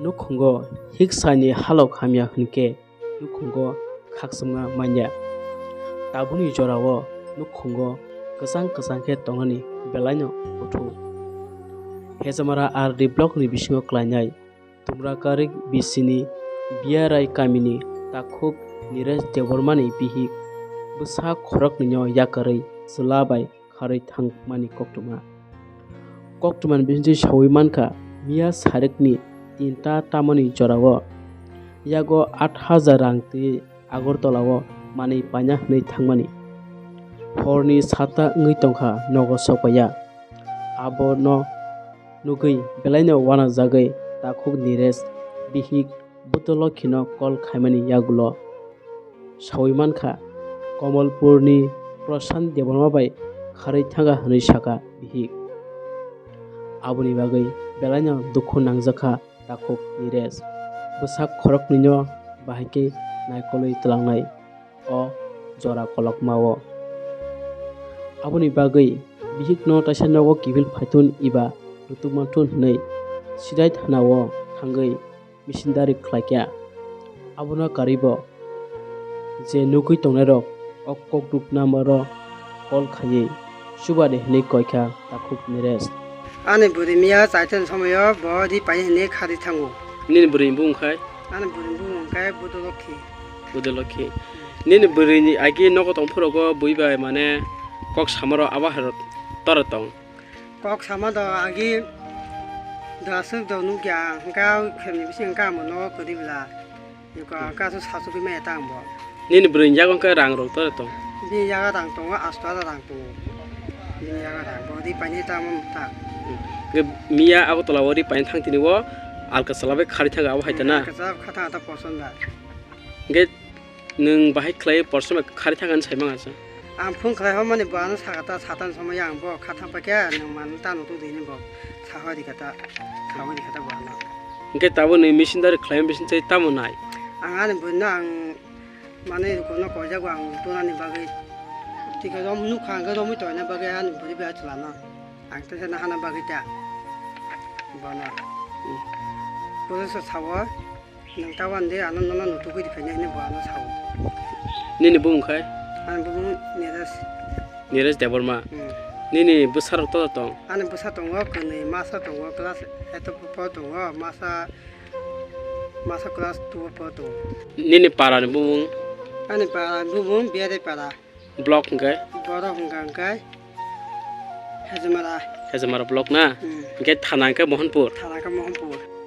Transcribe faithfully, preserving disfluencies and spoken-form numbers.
Nukhungo hiksani halok hamya hwnkhe nukhungo khakchangma manya. Tabukni jorao nukhungo kwchang kwchang khe tongnani belaino kuthu. Hejamara R D blockni bisingo klainai Tumrakarik bisini Biarai kamini takhuk Niresh Debbarmani bihik bwsa khoroknwino yakarwi chwla bai kharwi thangmani koktwma. Koktwmani bisingtwi saui mankha, miya sarikni tinta tamoni jorao yago aat hajar rang twi Agartala-o manwi paina hwnwi thangmani. Horni sata wngwi tongkha, nogo sokpaiya. Abono nugwi belaino uanajagwi takhuk Niresh bihik Budolokhi-no call khaimani yagulo saui mankha, Komolpurni Prashant Debbarma bai kharwi thangkha hwnwi sakha bihik. Aboni bagwi belaino dukhu nangjakha takhuk Niresh. Bwsak khoroknwino bahai khe naikolwi twlangnai o jora kolokma-o. Aboni bagwi bihikno taisa nogo kiphil phaithun eba nutukmanthun hwnwi sidai thana-o thangwi misindari khlaikha. Abono karwibo je nugwi tongnairok o kokduk number-o call khaiwi chuba de hwnwi koikha takhuk Niresh. Ani bwrwi miya chaitan somoio bo ri pai hwnwi kharwi thango. Nini bwrwini bumung khai? Ani bwrwini bumung khai Budolokhi. Budolokhi. Nini bwrwini agi nogo tongphuru go bui bai mane kok samaro abo hai tora tong. Kok sama do agi do aswk do nukya hwnkha khemni bising hwnkha amo nogo kwrwi bwla. Niko kasu sasugwi maya ta ang bo. Nini bwrwini yago hwnkhe rang rok tora tong? Bini yago rang tongo, asto hajar rang tongo. Bini yago rang bo ri painai ta mano ta. Hwnkhe miya Agartala-o ri painai thang tini o alka chwla bai kharwi thangkha abo hai ta na? Alka chwla kha thang ta poson da. Hwnkhe nwng bahai khlai poson bai kharwi thangkha hinwi sai manga sa? Ang phone khlai hor mani bo ano sakha ta satan somoi ang bo kha thang paikha nwng mano ta nutuk di hinwi bo sawi rikha ta, sawi rikha ta bo ano. Hwnkhe tabuk ni misindari khlaimani bisingtwi tamo nai? Ang ani bwrwino ang manwi kono koijago ang tonani bagwi. Tei khe rom nukha hwnkhe romwi tongna bagwi ani bwrwi bai chwlano. Ang teisa nahana bagwi ta. Bono. Police o sao, nwng ta wan de ano nono nutugwi riphainai hinwi bo ano sao. Nini bumung khai? Ani bumung Niresh. Niresh Debbarma. Hmm. Nini bwsarok to tong? Ani bwsa tongo kwnwi, masa tongo, class eight o poro tongo, masa, masa class two o poro tongo. Nini para ni bumung? Ani para ni bumung Biarai para. Block hwnkhe? Borok hwnkha hwnkhe Hejamara. Hejamara block na? Hmm. Hwnkhe thana hwnkhe Mohanpur? Thana hwnkhe Mohanpur.